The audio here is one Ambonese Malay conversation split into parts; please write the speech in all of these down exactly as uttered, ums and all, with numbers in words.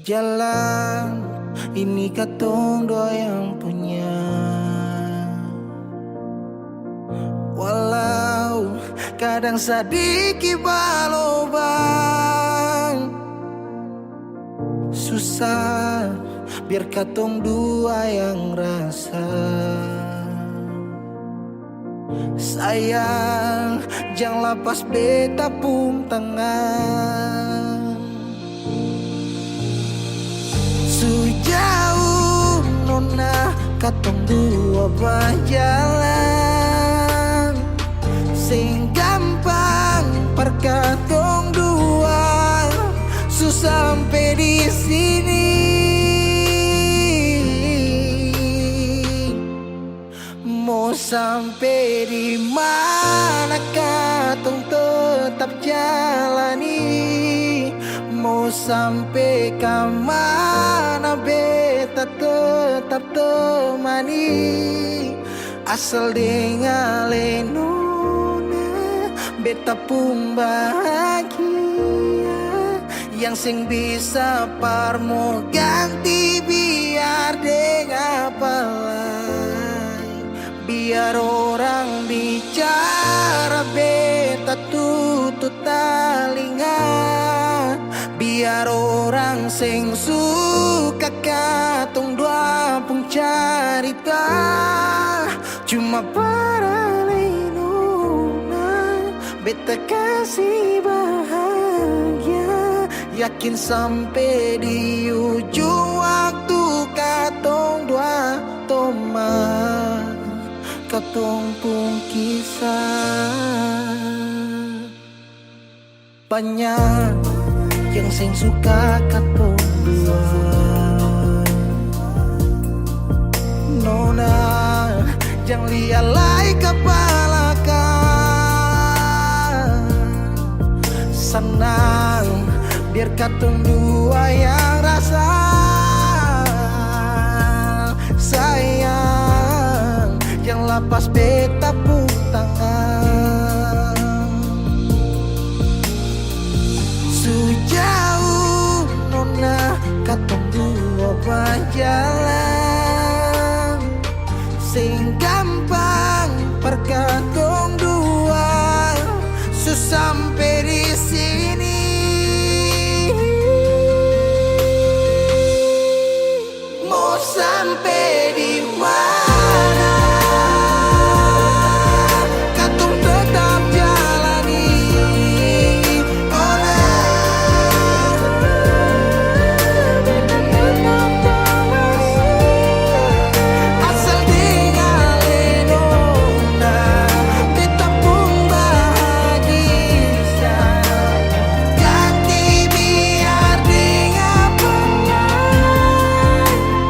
Jalan ini katong dua yang punya. Walau kadang sadiki balobang, susah biar katong dua yang rasa. Sayang, jang lapas beta pung tangan. Su jauh nona katong dua bajalan, seng gampang par katong dua su sampe di sini. Mo sampe di mana katong tetap jalani, mo sampe ka mana beta tetap temani. Asal deng ale nona, beta pung bahagia. Yang seng bisa par mo ganti biar deng apa lai. Biar orang bicara beta tutu talinga. Biar orang seng suka katong dua pung carita. Cuma para lei nona, beta kasi bahagia. Yakin sampe di ujung waktu katong dua toman katong pung kisah. Banya yang seng suka katong dua. Nona, jang lia lai ka balakang. Sanang, biar katong dua yang rasa. Sayang, jang lapas beta pung tangan. Su jauh nona katong dua bajalan. Seng gampang par katong dua su sampe di sini. Mo sampe di mana katong tetap jalani. Olah beta tetap tolong. Asal deng ale nona, beta pung bahagia. Ganti biar deng apa lai,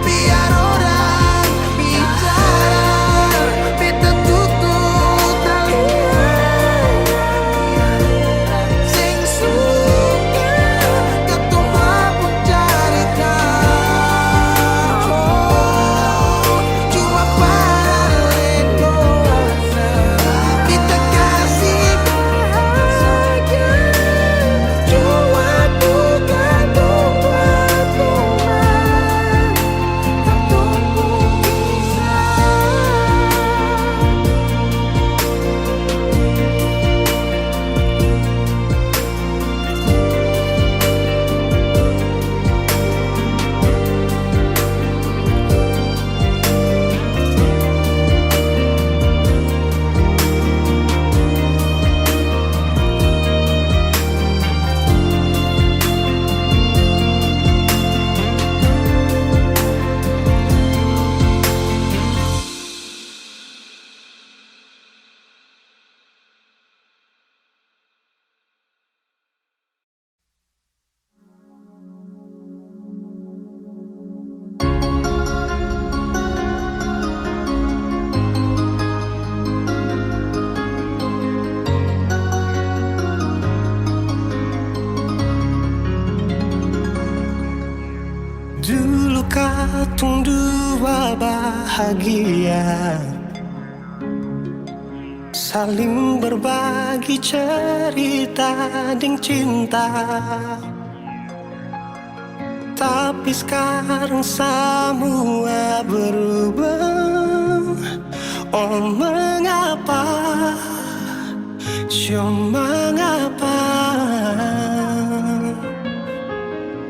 biar orang bicara, beta tutu talinga. Seng suka katong dua pung carita. Oh, cuma para leng nona. Beta kasi bahagia. Cuma tu katong bateman, katong pung kisah. Dulu katong dua bahagia. Saling berbagi cerita deng cinta. Tapi skarang samua berubah. Oh, mengapa? Cuma mengapa?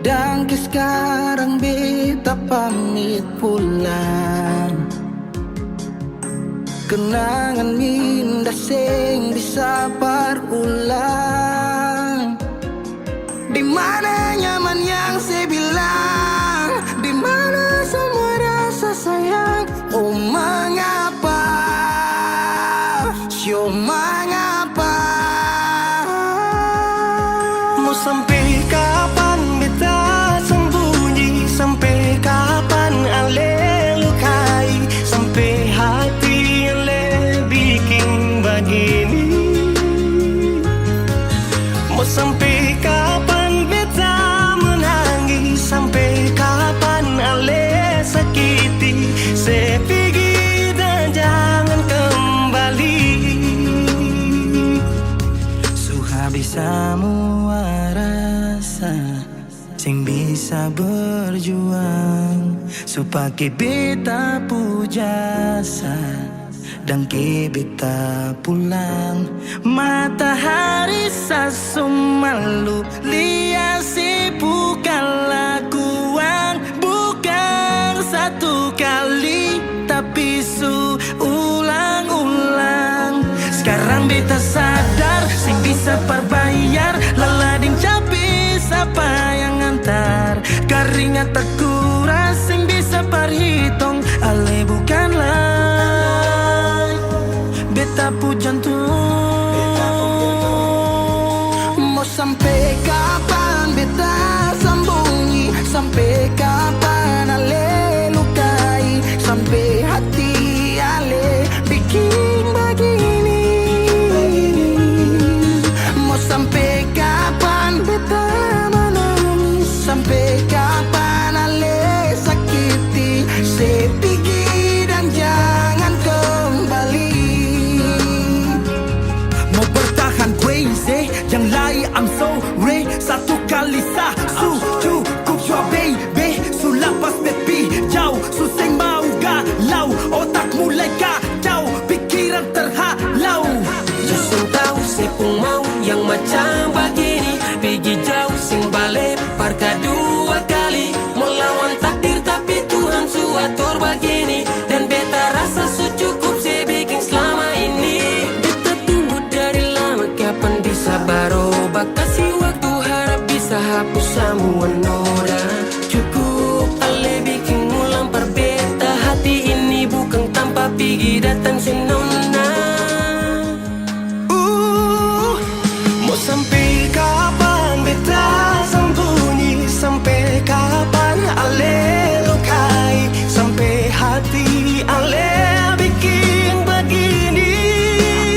Dangke skarang beta pamit pulang. Kenangan indah seng bisa par ulang. Di mana nyaman yang se bilang? Di mana samua rasa sayang? Oh, mangapa? Sio, mangapa? Mo sampe kapan beta sambunyi? Sampe kapan ale lukai? Sampe hati ale biking bagini? Mo sampe kapan beta menangis? Sampe kapan ale sakiti? Se pigi dan jangan kembali. Su habis samua rasa, seng bisa berjuang. Su pake beta pu jasa, dangke beta pulang. Matahari sa su malu, lia se pu kalakuang. Bukang satu kali, tapi su ulang-ulang. Skarang beta sadar, seng bisa par bayar, lala deng cabe sapa yang antar. Karingat takuras, seng bisa par hitong, ale bukang lai beta pu jantung. Mo sampe kapan beta sambunyi? Sampe kapan ale lukai? Sampe hati ale biking bagini? Mo sampe kapan beta manangis? Sampe kapan ale sakiti? Se pigi dan jangan kembali. Mo bertahan, Queen, se jang lai, I'm sorry. Satu kali sa su cukup jua, baby. Su lapas, baby, jauh. Su seng mau galau. Otak mulai kacau, pikiran terhalau. Su seng tau se pung mau yang macam bagini. Pigi jauh seng bale par kadua kali. Mo lawan takdir tapi Tuhan su ator bagini. Dan beta rasa su cukup se biking slama ini. Beta tunggu dari lama, kapan bisa baroba? Kasi waktu, harap bisa hapus samua noda. Cukup ale biking ulang par beta, hati ini bukang tampa pigi datang se nona. Uh, mo sampe kapan beta sambunyi? Sampe kapan ale lukai? Sampe hati ale biking bagini?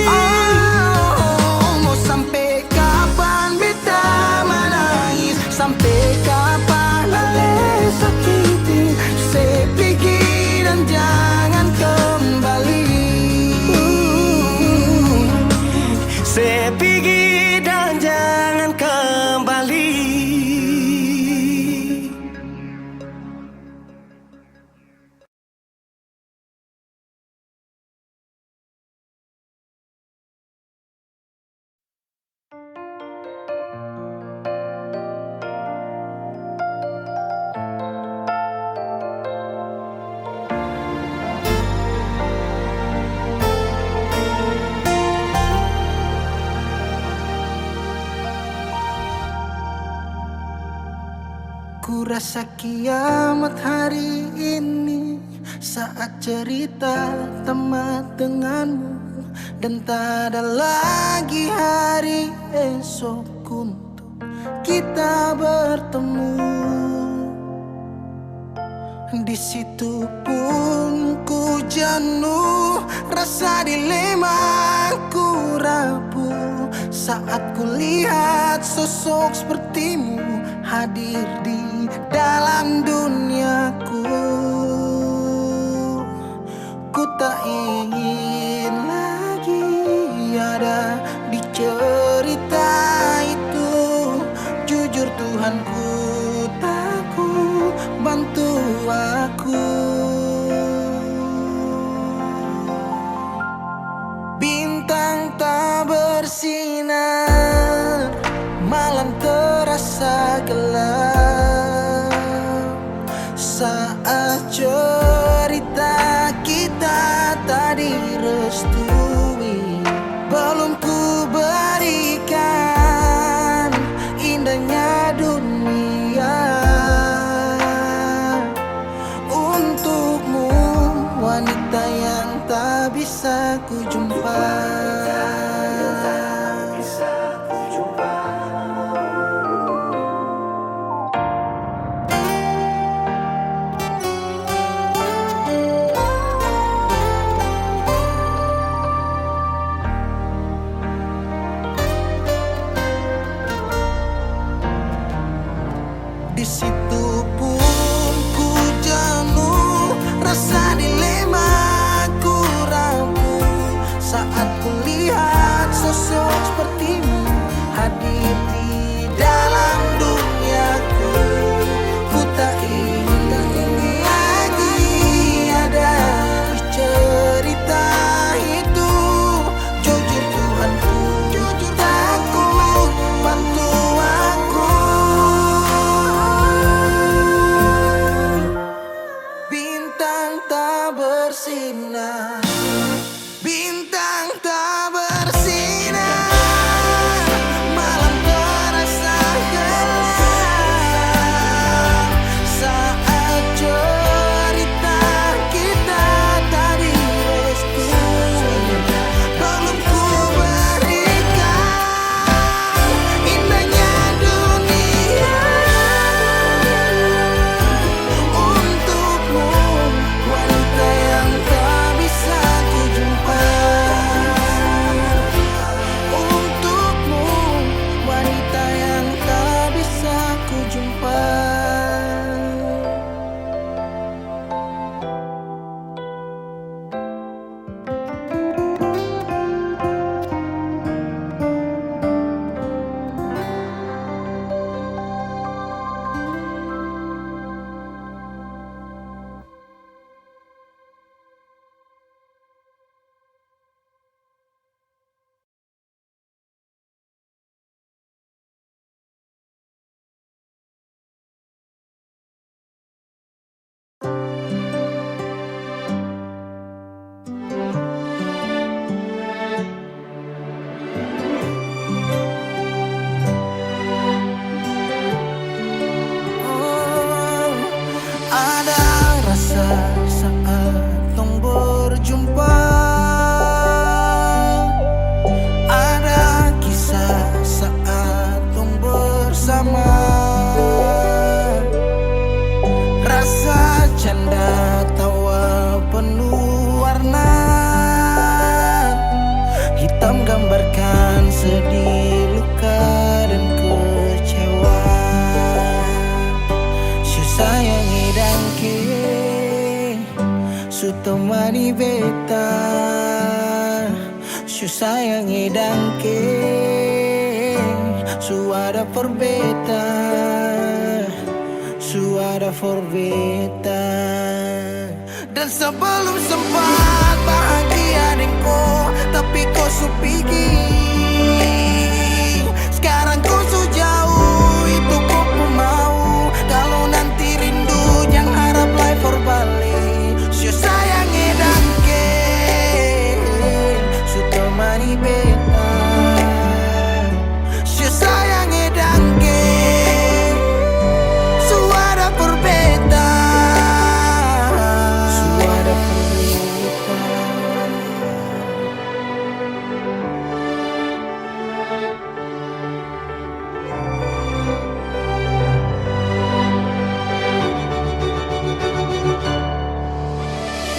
Oh, mo sampe kapan beta manangis? Sampe kapan ale sakiti? Se pigi dan jangan kembali. Se pigi dan jangan kembali. Ku rasa kiamat hari ini saat cerita tamat denganmu, dan tak ada lagi hari esok untuk kita bertemu. Di situ pun ku jenuh, rasa dilema ku rapuh saat ku lihat sosok sepertimu hadir di dalam duniaku. Ku tak ingin lagi ada di cerita itu. Jujur Tuhan, ku takut Di situ pun ku jenuh, rasa dilema ku rapuh saat ku lihat sosok sepertimu hadir di dalam duniaku. Ku tak ingin lagi ada cerita itu. Jujur Tuhanku, jujur Tuhanku, bantu aku. Bintang tak bersinar, bintang tak bersinar, malam terasa gelap saat cerita kita tadi. Belum ku berikan indahnya dunia untukmu, wanita yang tak bisa ku jumpa. Untukmu, wanita yang tak bisa ku jumpa. Ada rasa saat tong berjumpa, ada kisah saat tong bersama. Rasa canda tawa penuh warna, hitam gambarkan sedih, luka, dan kecewa. Su sayang e dangke, su temani beta. Su sayang e dangke, su ada for beta, su ada for beta. Dan sebelum sempat bahagia deng ko, tapi ko su pigi. Skarang ko su jauh, itu ko pung mau. Kalo nanti rindu, jang harap lai for bale. Su sayang e dangke, su temani beta. Su sayang e dangke, su ada for beta. Su ada for beta.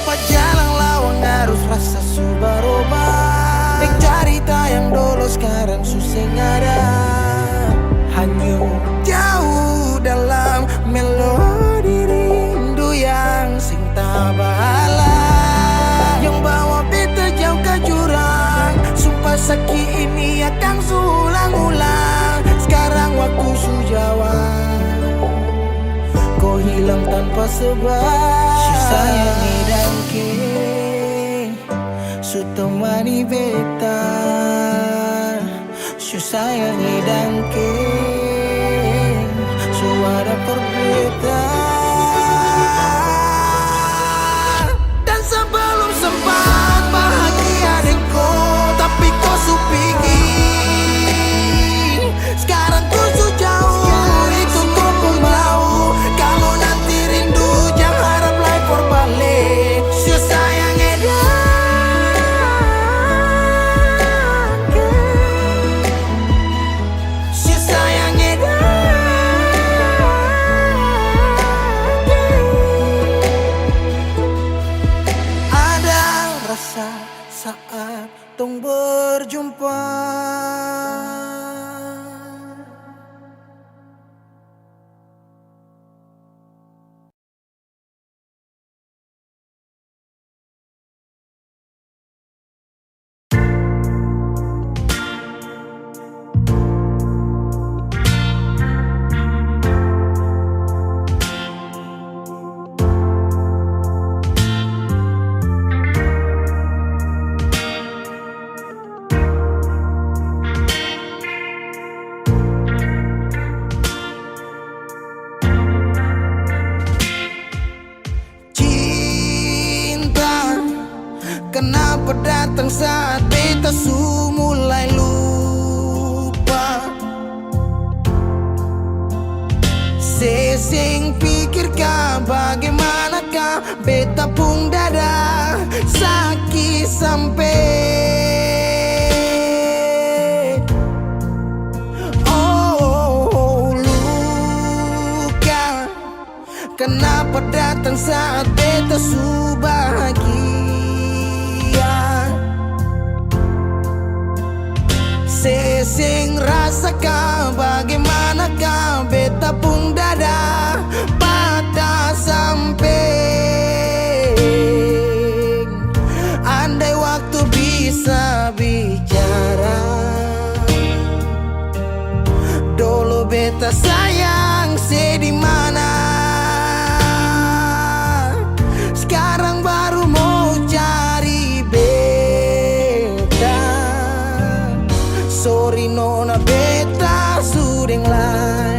Bajalang lawang arus, rasa su baroba. Deng carita yang dolo skarang su seng ada. Hanyut jauh dalam melodi rindu yang seng tabalas, yang bawa beta jauh ka jurang. Sumpah saki ini akang su ulang-ulang. Skarang waktu su jawab, ko hilang tanpa sebab. Su sayang e dangke, su temani beta. Su sayang e dangke, su ada for beta. Dan sebelum sempat bahagia deng ko, tapi ko su pigi. Skarang ko su jauh, itu ko pung mau. Kalo nanti rindu, jang harap lai for bale. Su sayang e dangke. Su sayang e dangke. Ada rasa saat tong berjumpa. Seng pikir ka bagaimana ka beta pung dada saki sampe. Oh, luka. Kanapa datang saat beta su bahagia? Se seng rasa ka, bagaimana ka beta pung dada patah sampe? Andai waktu bisa bicara, dolo beta sayang se di mana? Skarang baru mo cari beta. Sori nona, beta su deng laeng.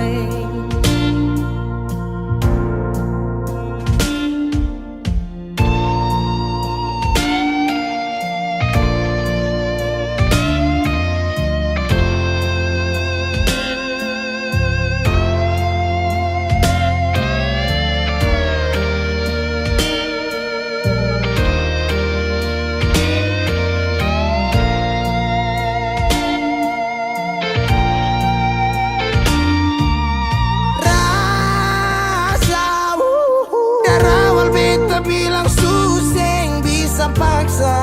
Rasa, uh, uh, dari awal beta bilang su seng bisa paksa.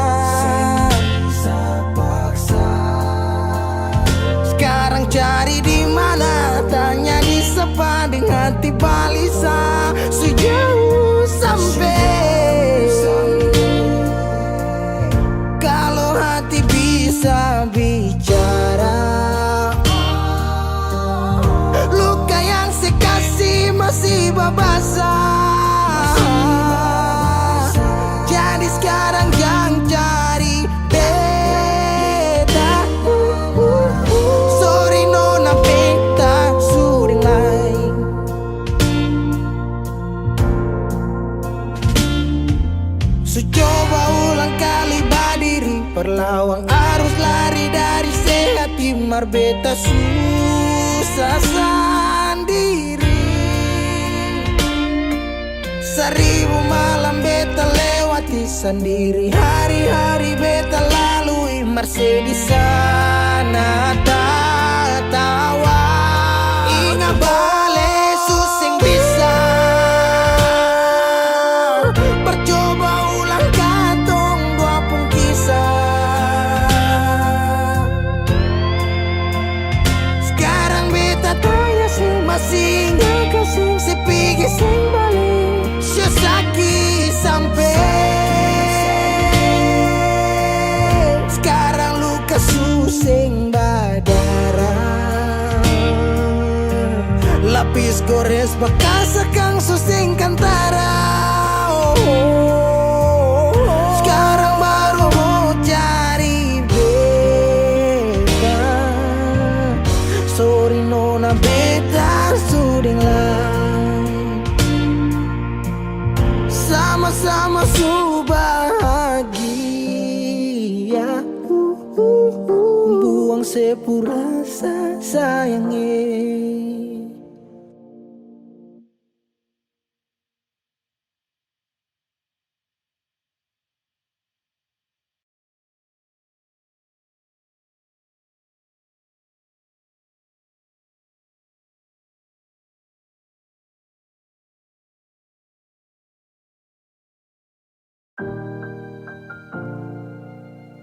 Skarang cari di mana? Tanya di sapa deng hati balisa. Su jauh sampe. Kalo hati bisa bicara, luka yang se kasi masi babasa. Jadi skarang jang cari beta. Sori nona, beta su deng laeng. Su coba ulang kali badiri, par lawang arus lari dari se hati, mar beta susah sandiri. Saribu malam beta lewati sandiri, hari-hari beta lalui, mar se di sana tatawa. Inga bale su seng bisa, percoba ulang katong dua pung kisah. Skarang beta tanya, se masih inga ka seng? Se pigi seng bale, se saki sampe. Skarang luka su seng badara, lapis gores bakas akang su seng kantara. Oh, skarang baru mo cari beta. Sori nona, beta su deng laeng. Sama-sama su bahagia. Buang se pu rasa sayang e.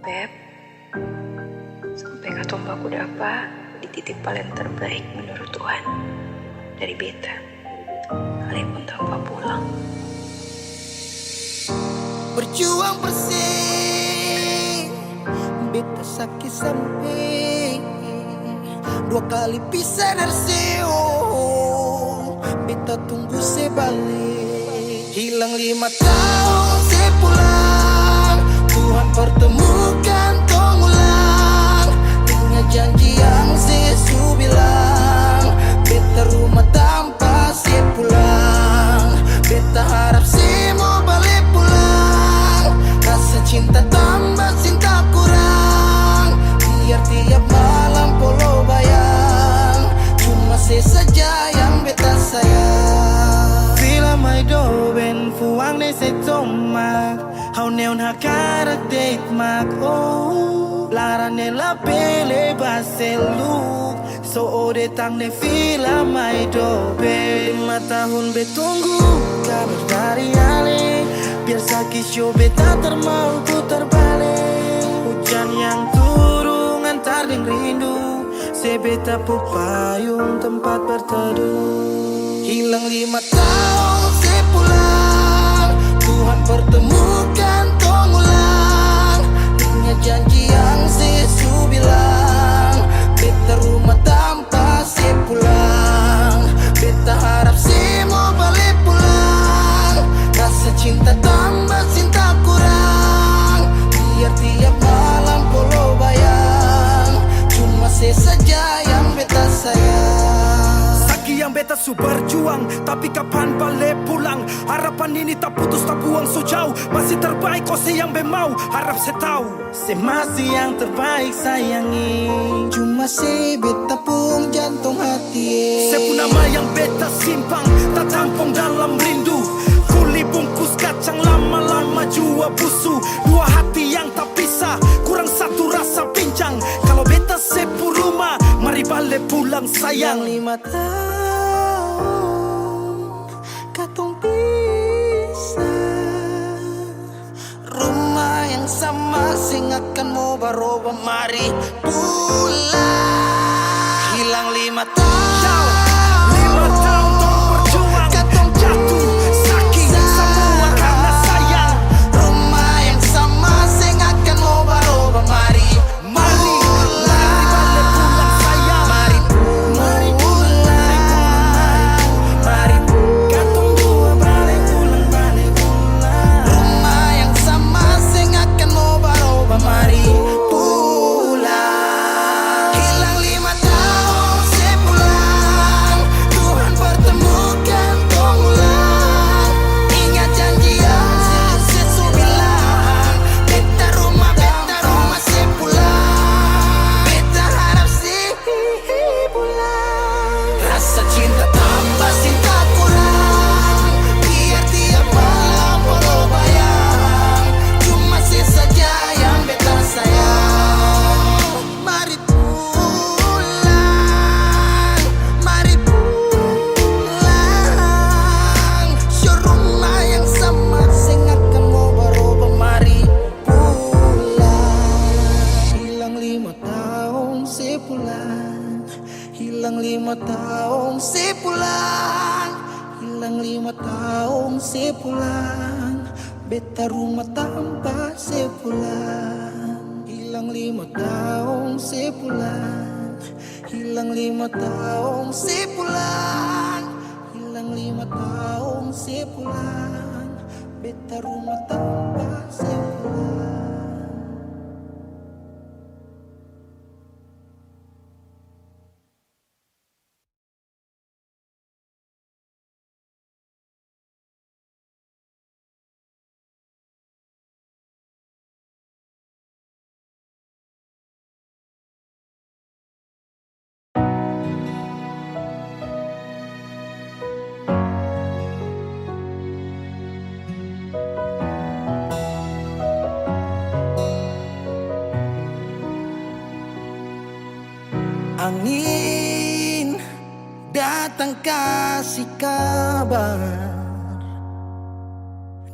Beb, sampe katong baku dapa di titik paleng terbaik menurut Tuhan dari beta. Kalaupun tanpa pulang. Berjuang bersih, beta saki sampe dua kali pisa dari se, oh, beta tunggu se bale. Hilang lima taong se pulang, Tuhan pertemukan tong ulang. Inga janji yang se su bilang, beta rumah tampa se pulang. Beta harap se mo bale pulang, rasa cinta tamba cinta kurang. Biar tiap malam polo bayang, cuma se saja yang beta sayang. Karak date mak oh, larane la pele baseluk, so ode tang ne fila mai dobe. Lima tahun be tunggu kabar dari ale, biar sakit sio beta tar mau putar bale. Hujan yang turun antar deng rindu, se beta pu payung tempat berteduh. Hilang lima tahun se pulang, Tuhan pertemukan tong ulang. Ingat janji yang se su bilang, beta rumah tampa se pulang. Beta harap se mo bale pulang, rasa cinta tambah cinta kurang. Biar tiap malam polo bayang, cuma se saja yang beta sayang. Saki yang beta su berjuang, tapi kapan bale pulang? Harapan ini tak putus, tak buang, so jauh, masih terbaik, oh se yang be mau, harap se tau. Se masih yang terbaik, sayangi. Cuma se beta pung jantong hati, eh. Se pung nama yang beta simpang, tatampong dalam rindu. Kuli bungkus kacang lama-lama jua busu. Dua hati yang tak bisa, kurang satu rasa pincang. Kalo beta se pu rumah, mari bale pulang sayang. Yang lima tahun katong pisah, rumah yang sama seng akan mo baroba, mari pulang. Hilang lima tahun. Lima tahun tong berjuang, katong jatuh, sakit, samua karna sayang. Rumah yang sama seng akan mo baroba, mari, mari, mari bale pulang sayang. Mari pulang, mari pulang, mari pulang, mari pulang. Katong dua bale pulang, bale pulang. Rumah yang sama seng akan mo baroba, mari pulang. Hilang lima tahun se pulang, Tuhan pertemukan tong ulang. Ingat janji yang se su bilang, beta rumah, beta rumah se pulang. Beta harap se pulang. Rasa cinta tambah cinta kurang. Biar tiap malam polo bayang, cuma se saja yang beta sayang. Mari pulang, mari pulang. Sio rumah yang sama seng akan mo baroba, mari pulang. Hilang lima tahun se pulang, hilang lima tahun se pulang, hilang lima tahun se pulang. Beta rumah tampa se pulang. Hilang lima tahun se pulang, hilang lima tahun se pulang, hilang lima tahun se pulang. Beta rumah tampa se pulang. Angin datang kasi kabar,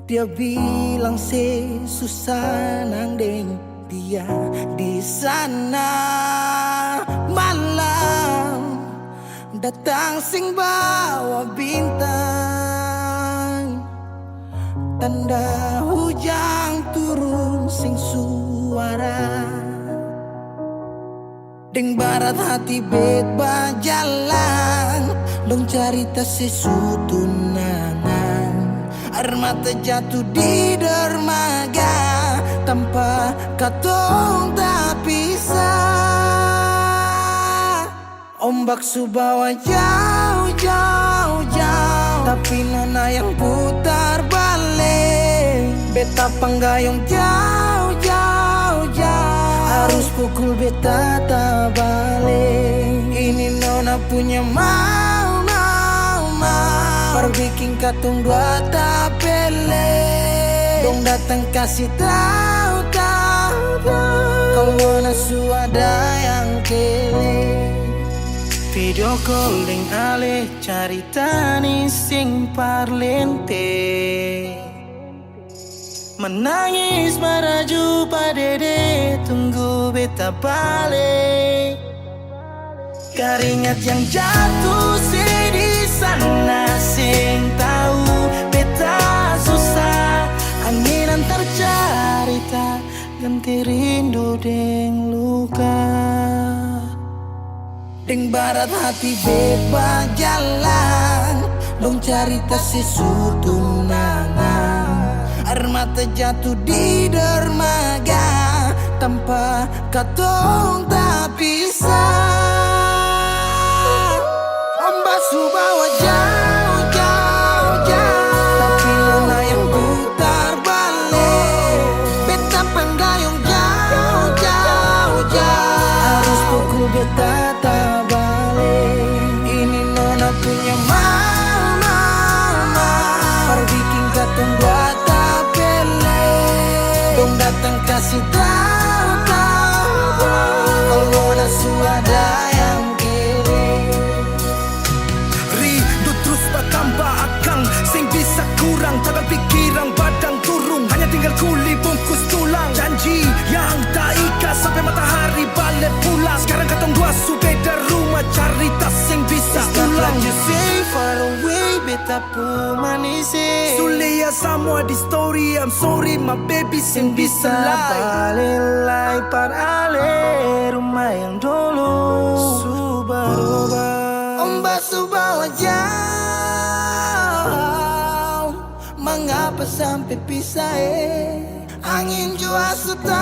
dia bilang se su sanang deng dia di sana. Malam datang seng bawa bintang, tanda hujang turun seng suara. Deng barat hati bet bajalang, dong carita se su tunangan. Aer mata jatu di dermaga, tampa katong tapisah. Ombak su bawa jauh, jauh, jauh, tapi nona yang putar bale. Beta panggayong jauh, jauh, jauh, arus pukul beta tabale. Ini nona punya mau, mau, mau, par biking katong dua tapele. Dong datang kasi tau, tau, tau, kalo nona su ada yang kele. Video call deng ale, carita ni seng parlente. Manangis maraju pa dede, tunggu beta bale. Karingat yang jatuh se di sana, seng tau beta susah. Angin antar carita, ganti rindu deng luka. Deng barat hati beta bajalang, dong carita se su tunangan. Aer mata jatuh di dermaga, tampa katong tapisah. Ombak su bawa jauh, jauh, jauh, tapi nona yang putar bale. Beta pandayung jauh, jauh, jauh, harus pukul beta tabale. Ini nona punya mau, mau, mau, par biking katong dua tapele. Dong datang kasi tau, tau, tau, kalo nona su ada yang kele. Rindu trus batamba akang, seng bisa kurang, tagal pikiran badang turung, hanya tinggal kuli bungkus tulang. Janji yang taikat sampe matahari bale pulang. Skarang katong dua su beda rumah, carita seng bisa ulang. Stop like you say far away, beta pung manis e. Su lia samua di story, I'm sorry my baby, seng bisa lai. Bale lai par ale rumah yang dolo su baroba. Ombak su bawa jauh, mangapa sampe pisah e? Angin jua su tau,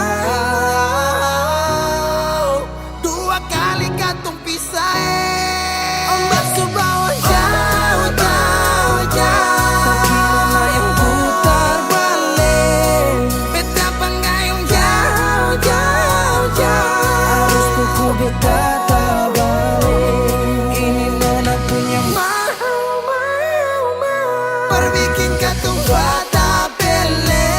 dua kali katong pisah e. Ombak su bawa jauh, jauh, jauh, tapi nona yang putar bale. Beta panggayung jauh, jauh, jauh, harus pukul beta tabale. Ini nona punya mau, mau, mau, mau, par biking katong dua tapele.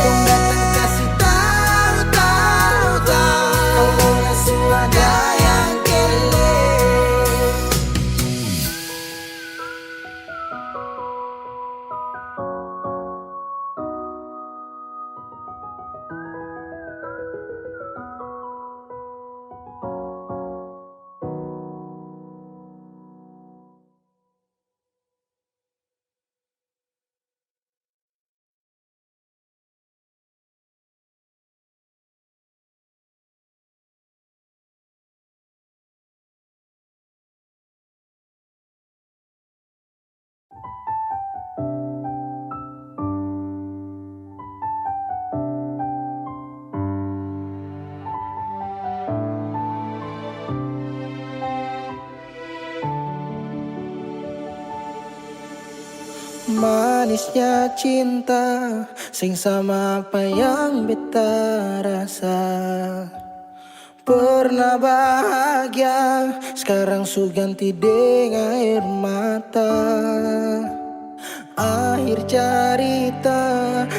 Dong datang kasi tau, tau, tau, kalo nona su ada yang kele. Manisnya cinta seng sama apa yang beta rasa. Pernah bahagia, skarang su ganti deng aer mata. Akhir carita,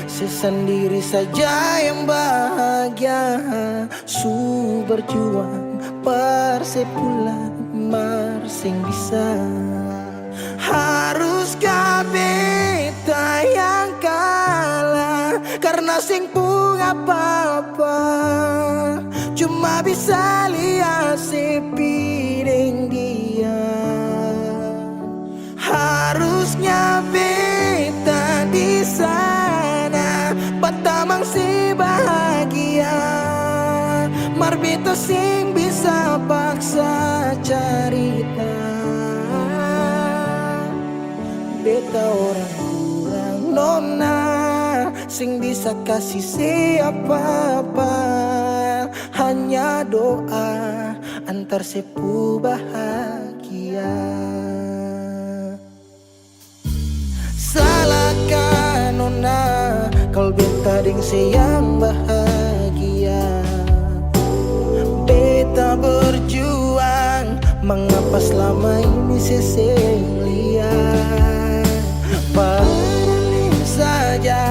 se sandiri saja yang bahagia. Su berjuang par se pulang, mar seng bisa. Haruskah beta yang kalah karna seng pung apa-apa, cuma bisa lia se pi deng dia? Harusnya beta di sana, batamang se bahagia, mar beta seng bisa paksa carita. Beta orang kurang nona, seng bisa kasi se apa-apa, hanya doa antar se pu bahagia. Salahkah nona kalo beta deng se yang bahagia? Beta berjuang, mangapa slama ini se seng lia? Padahal saja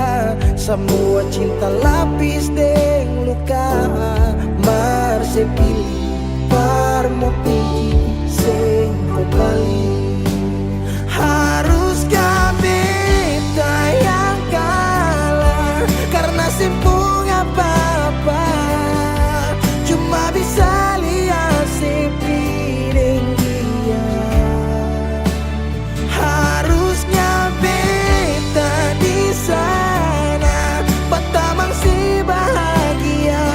Samua cinta lapis deng luka, mar se pilih par mo pigi seng ko bali. Haruska beta yang kalah karna seng pung apa-apa, cuma bisa lia sepi deng dia. Harusnya beta di sana, batamang si bahagia,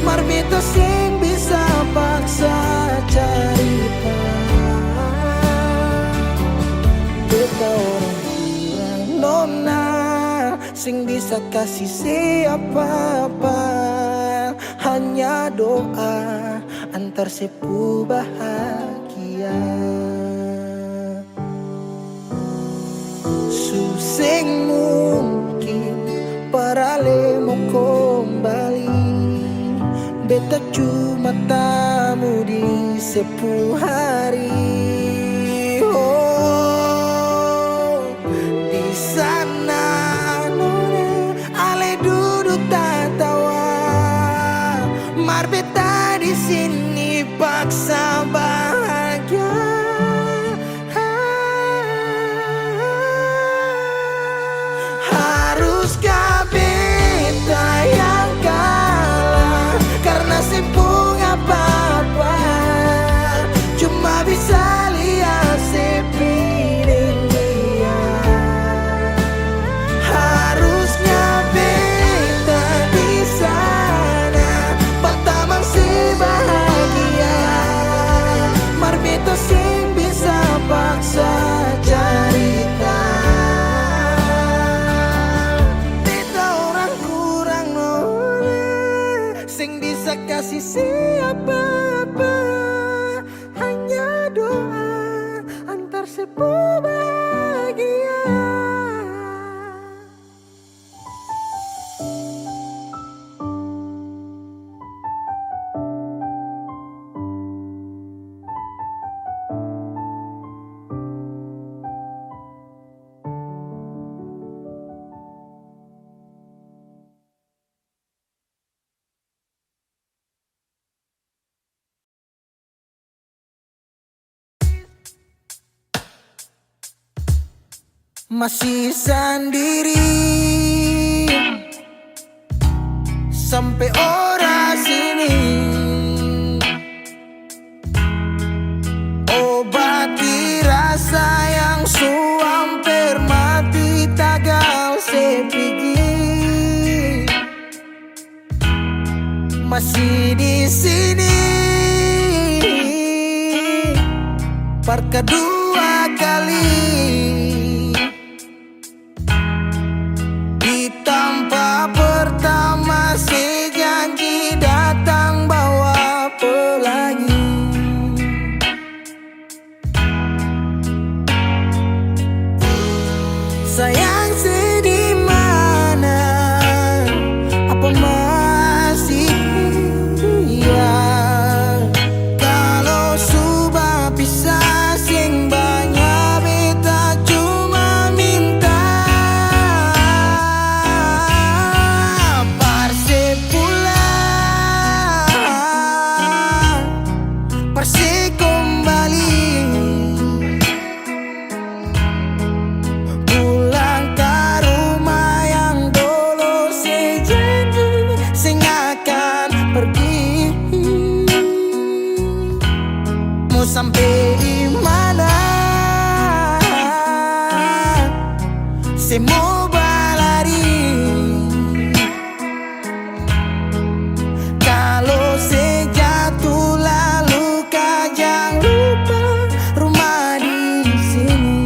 mar beta seng bisa paksa carita. Beta orang kurang nona, seng bisa kasi se apa-apa, hanya doa antar se pu bahagia. Su seng mungkin par ale mo kombali, beta cuma tamu di se pu hari. Oh, di sana nona ale dudu tatawa, mar beta di sini paksa bahagia. Haruska beta yang kalah karna seng pung apa-apa, cuma bisa lia sepi deng dia. Harusnya beta di sana, batamang se bahagia, mar beta seng bisa paksa carita. Beta orang kurang nona, seng bisa kasi se apa-apa, hanya doa antar se pu bahagia. Masi sandiri sampe oras ini. Obati rasa yang su amper mati tagal se pigi. Masi di sini par kadua kali. Di tampa pertama se janji datang bawa pelangi. Sayang se di mana? Apa masih iya? Kalo su bapisah seng banya, beta cuma minta par se pulang, par se kombali. Pulang ka rumah yang dolo se janji seng akan pergi. Mo sampe di mana? Se mo balari. Kalo se jatuh lalu ka, jang lupa rumah di sini.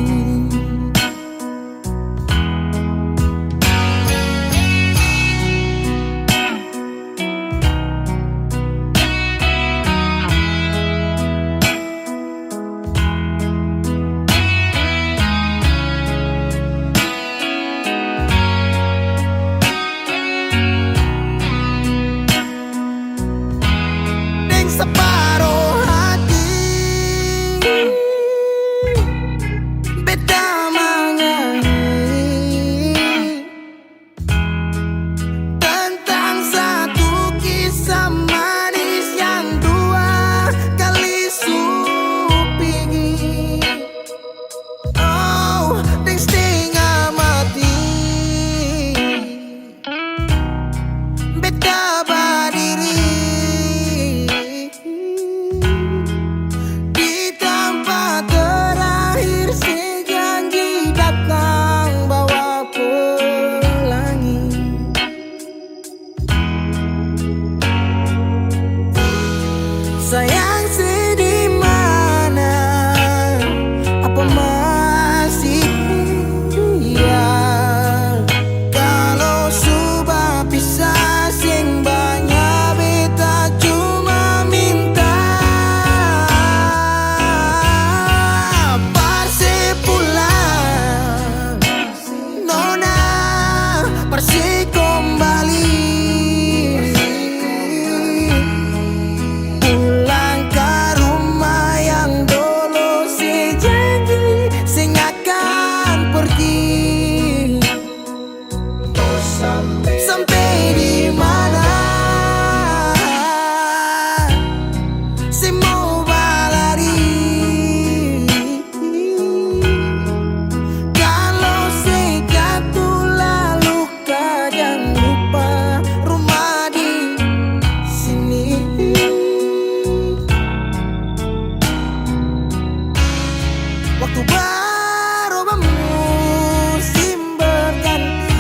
Waktu baroba musim berganti,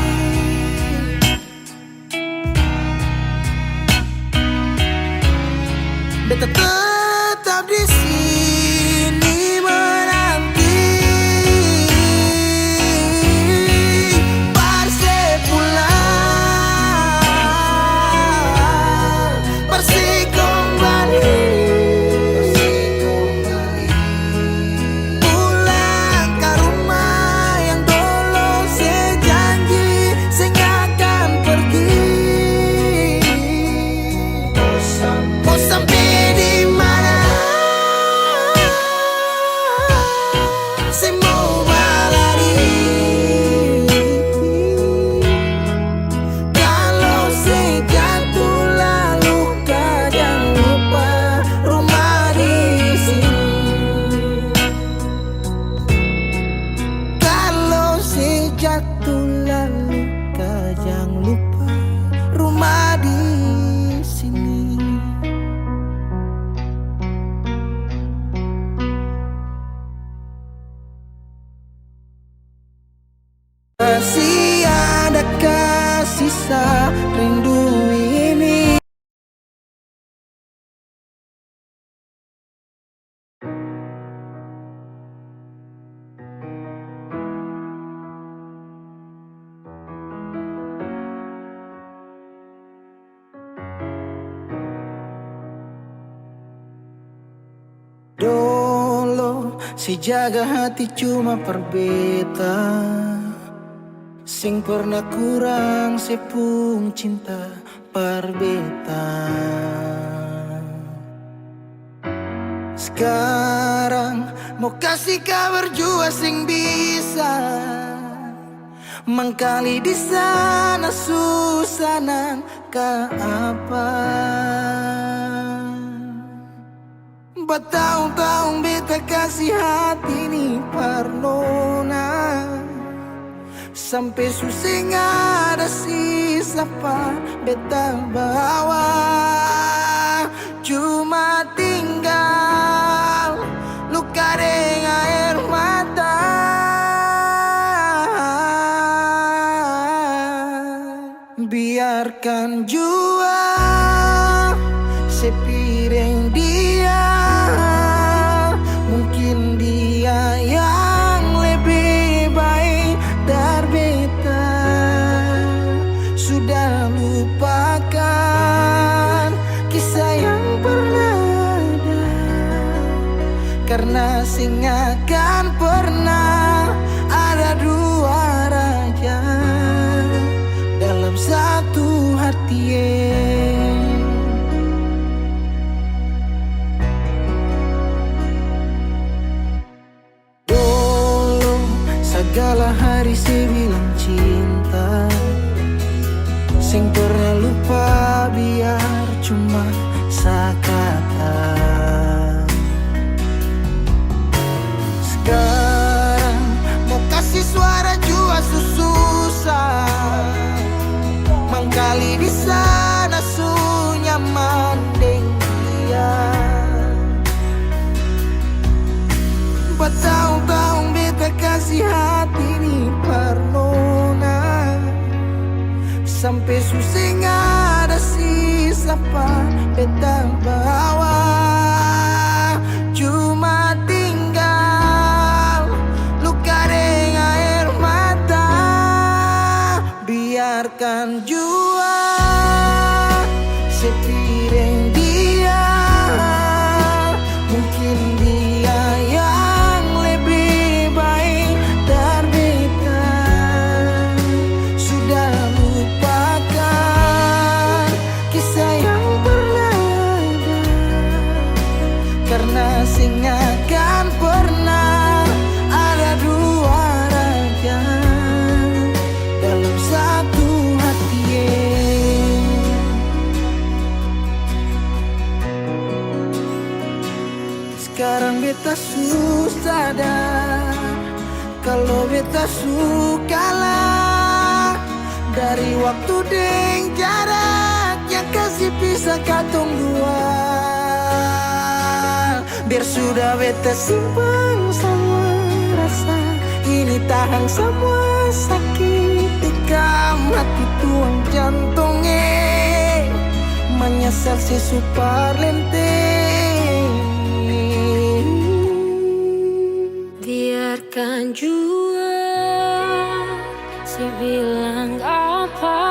beta tetap di sini menanti. Par se pulang, par se kong bale. Pulang ka rumah yang dolo se janji seng akan pergi. Mo sampe di mana? Se mo balari. Kalo se jatuh lalu ka jang lupa rumah di sini. Kalo se jatuh lalu ka jang lupa rumah di sini. Masih adakah sisa rindu ini? Dolo se jaga hati cuma par beta, seng pernah kurang se pung cinta par beta. Skarang mo kasi kabar jua seng bisa, mangkali di sana su sanang ka apa. Bataong-taong beta kasi hati ni par nona, sampe su seng ada sisa pa beta bawa. Cuma tinggal luka deng aer mata. Biarkan jua se pi deng dia, mungkin dia yang lebe bae dari beta. Sudah lupakan kisah yang pernah ada, karna seng akan pernah ada dua raja dalam satu hati. Dolo sagala hari se bilang cinta, seng pernah lupa biar cuma sakata. Skarang mo kasi suara jua su susah, mangkali di sana su nyaman deng dia. Bataong-taong beta kasi hati ni par nona, sampe su seng ada sisa pa beta bawa. Cuma tinggal luka deng aer mata. Biarkan jua se pi deng dia, mungkin dia yang lebe bae dari beta. Sudah lupakan kisah yang pernah ada, karna seng akan pernah ada dua raja dalam satu hati. Skarang beta su sadar, kalo beta su kalah, dari waktu deng jarak yang kasi pisa katong dua. Biar sudah beta simpang samua, Ini tahang samua sakit, tikam hati tuang jantong, eh. Manyasal se su parlente. Biarkan jua se bilang apa,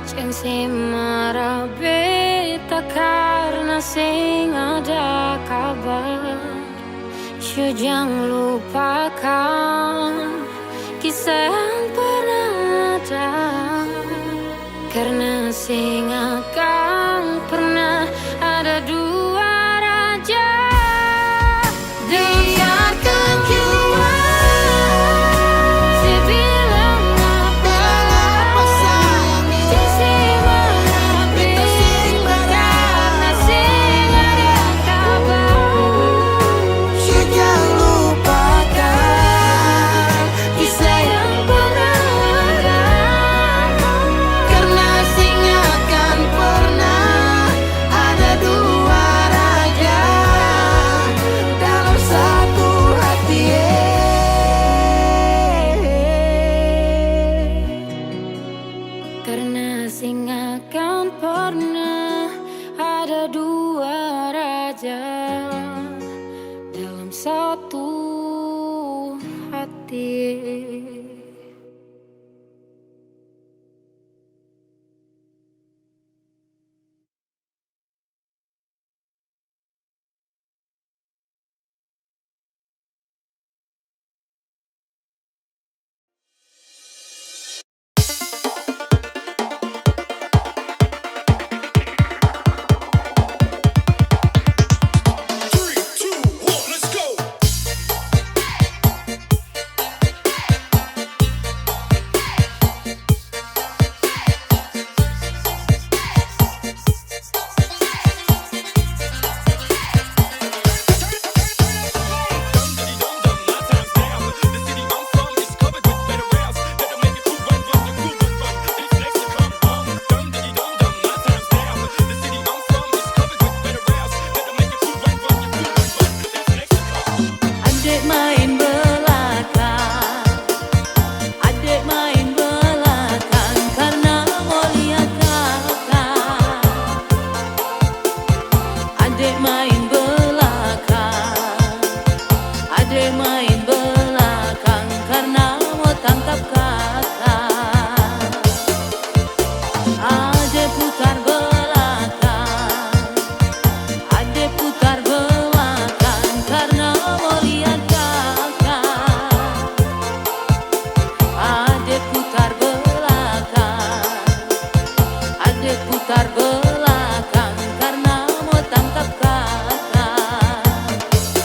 jang se mara beta karna seng ada kabar. Su jang lupakan kisah yang pernah ada, karna seng akan pernah ada dua raja. Biarkan jua se bilang apa, bilang apa, sayang, se mara beta karna seng ada kabar. Su jang lupakan kisah yang pernah ada, karna seng akan pernah ada dua raja dalam satu hati, eh. Karna seng akan pernah ada dua raja dalam satu hati. Ade main belakang, ade main belakang karna mo lia kaka. Ade main belakang, ade main belakang karna mo tangkap kaka. Ade putar belakang, ade putar belakang karna mo lia kaka. Ade putar belakang, ade putar belakang karna mo tangkap kaka.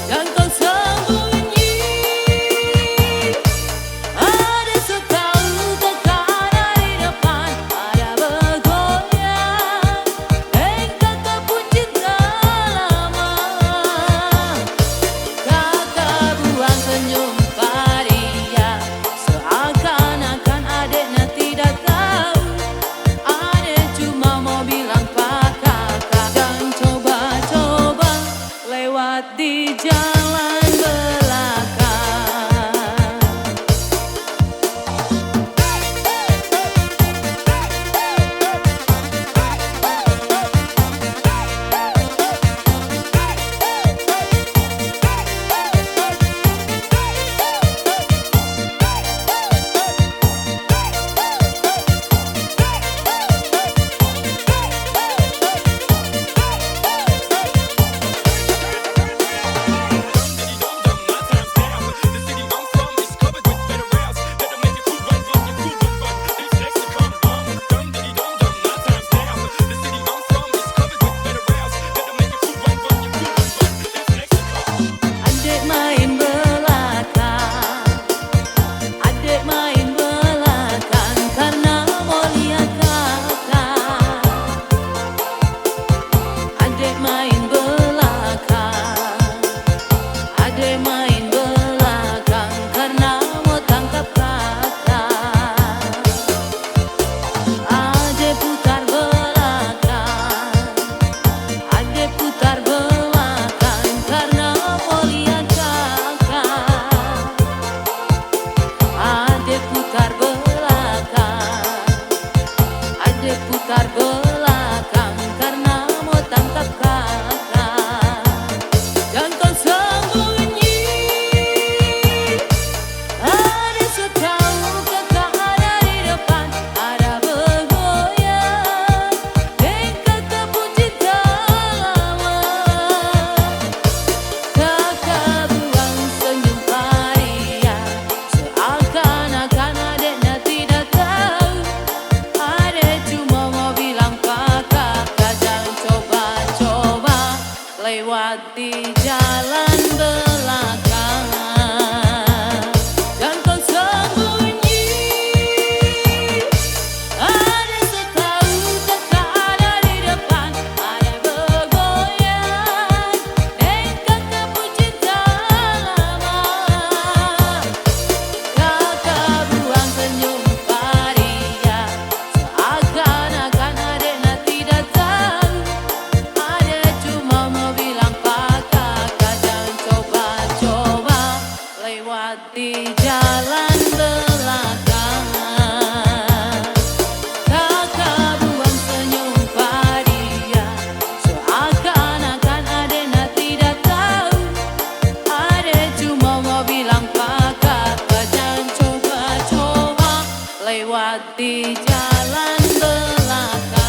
Jang kau sembunyi. Ada su tau kakana di depan, ada bagoyang deng kaka pung cinta lama. Kaka buang senyum pa dia, seakan-akan adeknya tidak tau. Ade cuma mo bilang pa kaka, jang coba-coba lewat di jalan belakang. Di jalan belakang, kaka buang senyum pa dia, seakan-akan ade na tidak tau. Ade cuma mo bilang pa kaka jang coba-coba lewat di jalan belakang.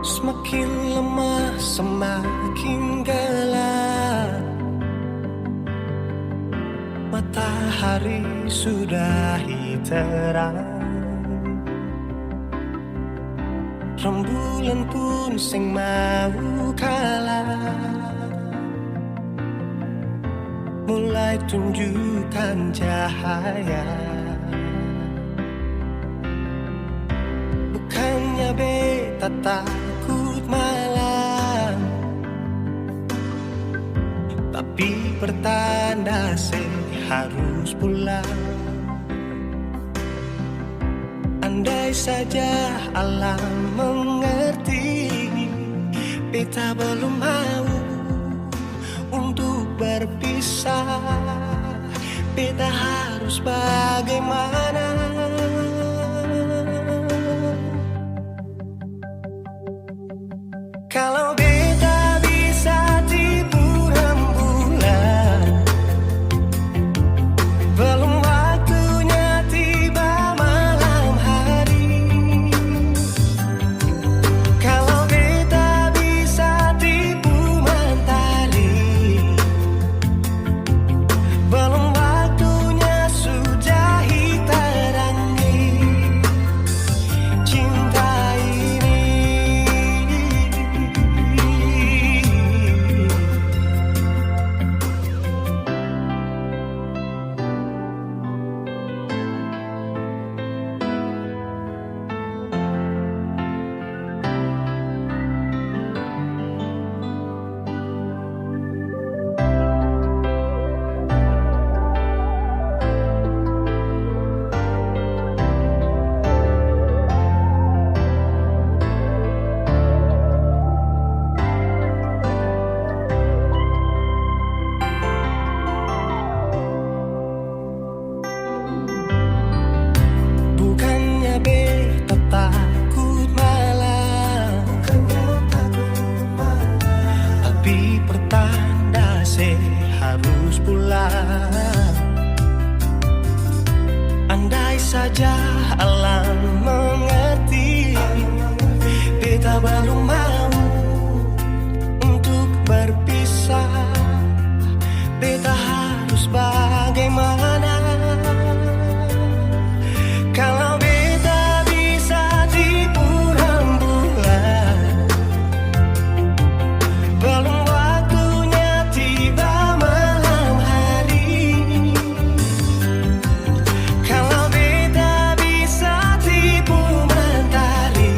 Semakin lama semakin gelap, matahari sudahi terang. Rembulan pun seng mau kalah, mulai tunjukkan cahaya. Bukannya beta takut malam, tapi pertanda se harus pulang. Andai saja alam mengerti, beta belum mau untuk berpisah. Beta harus bagaimana? Kalau beta bisa tipu rembulan, belum waktunya tiba malam hari. Kalau beta bisa tipu mentari, belum waktunya sudahi tarangi cinta ini. Bukannya beta takut malam, tapi pertanda se harus pulang. Andai saja alam mengerti, beta balum mau untuk berpisah. Beta harus bagaimana? Kalau beta bisa tipu rembulan, balum waktunya tiba malam hari. Kalau beta bisa tipu mentari,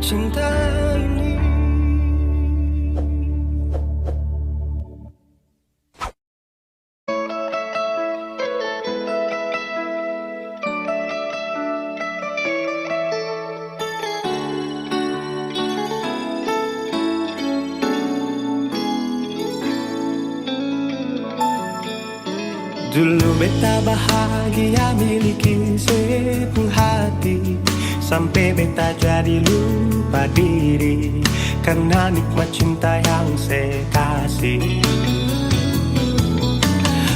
cinta ini. Dulu beta bahagia miliki se pung hati, sampe beta jadi lupa diri karna nikmat cinta yang se kasi.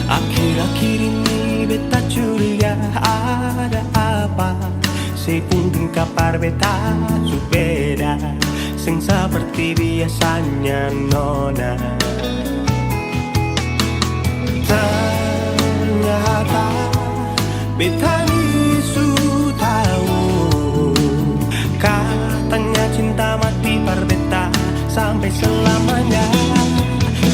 Akhir-akhir ini beta curiga ada apa, se pung tingkah par beta su beda, seng seperti biasanya nona. Ternyata beta ni su tau, katanya cinta mati par beta sampe selamanya.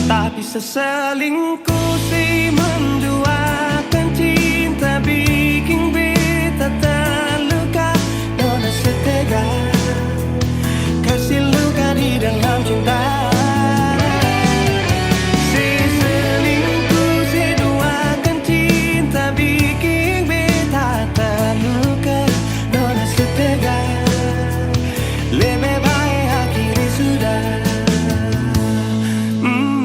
Tapi seselingkuh si menduakan cinta biking beta terluka. Nona setega kasi luka di dalam cinta. Se selingkuh, se duakan cinta biking beta terluka. Nona setega, lebe bae akhiri sudah. Mm.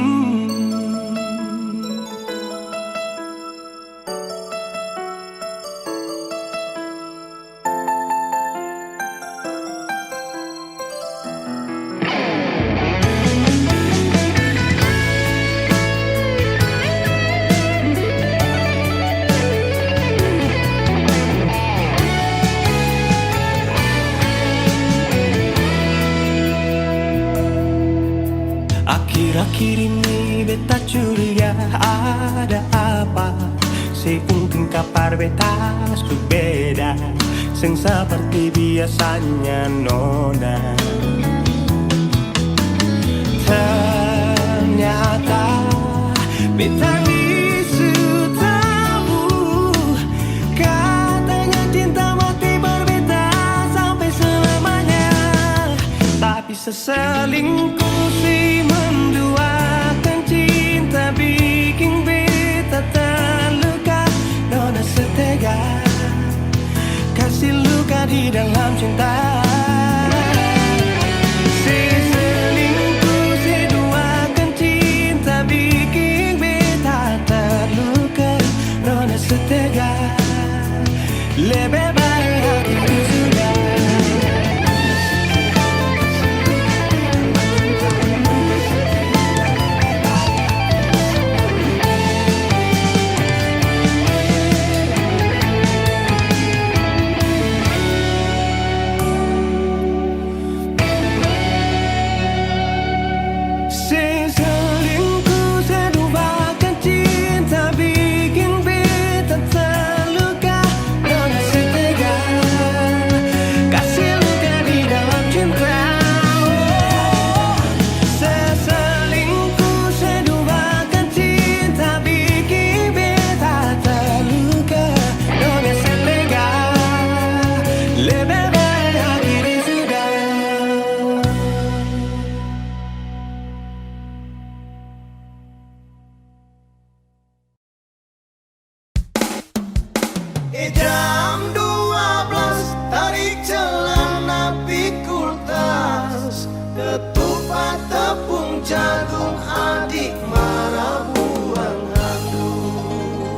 Akhir-akhir ini beta curiga ada apa, se pung tingkah par beta su beda, seng seperti biasanya nona. Ternyata beta ni su tau, katanya cinta mati par beta sampe selamanya. Tapi seselingkuh si menduakan cinta biking beta terluka. Nona setega kasi luka di dalam cinta. Se selingkuh, se duakan cinta biking beta terluka. Nona setega, lebe bae akhiri sudah. Se selingkuh, se duakan cinta biking beta terluka. Nona setega kasi luka di dalam cinta. Oh, se selingkuh, se duakan cinta biking beta terluka. Nona setega, lebe bae akhiri sudah. Eh, jam dua belas, tarik celana, pikul tas, ketupat, tepung jagung, adik mara buang handuk.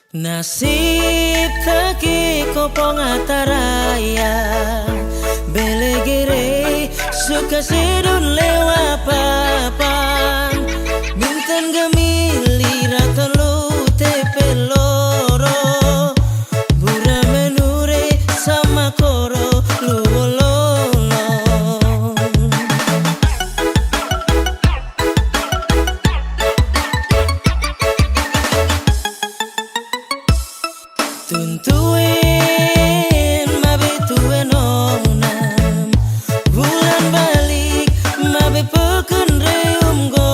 Nasib taki kopong ataraya, bele gere suka sedon lewa papan, mintan gamili ratan lou tepe loro, bura menure sama koro luololong. Tuntuen mabe tuen onam, bulan balik mabe peken reum go,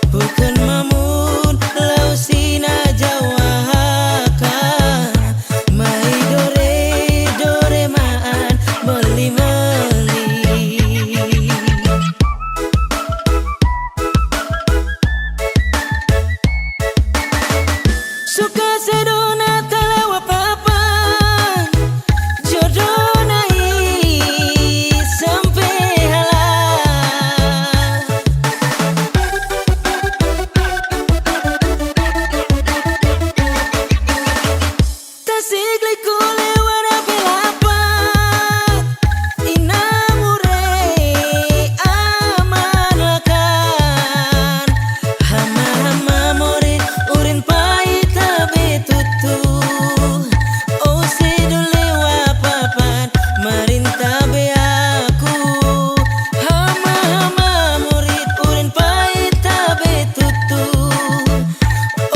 peken mamun lau sina jawa haka, mai dore dore maan meli meli. Suka sedona talawa papan, jodona i sampe hala. Tasik liko lewa na belapak, ina mure aman lakan. Hama-hama morit urin pai tabe tutu. Ose dole wa papan marinta be aku. Hama-hama morit urin pai tabe tutu.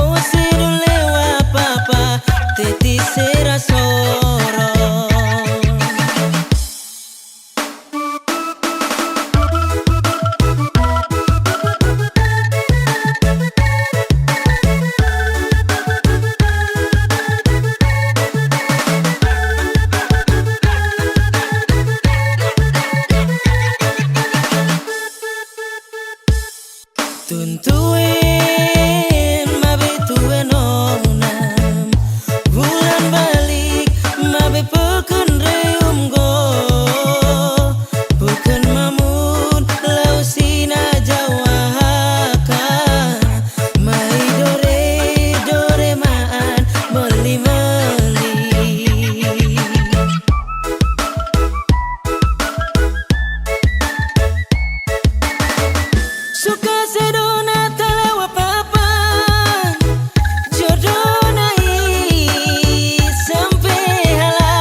Ose dole wa papa, teti sera soro. Tuntuen mabe tuen onam, bulan balik mabe peken reum go, peken mamun lau sina jawa haka, mai dore dore maan meli meli. Suka sedona talawa papan, jodona i sampe hala.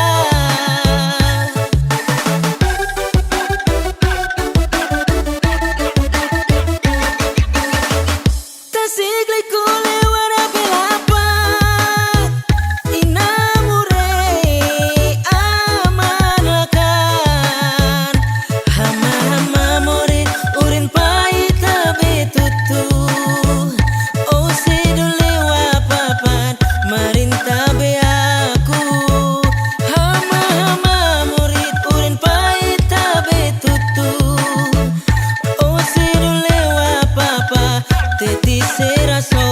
Tasik liko lewa na belapak, ina mure aman lakan. Hama-hama morit urin pai tabe tutu. Ose dole wa papan marinta be aku. Hama-hama morit urin pai tabe tutu. Ose dole wa papa, teti sera so.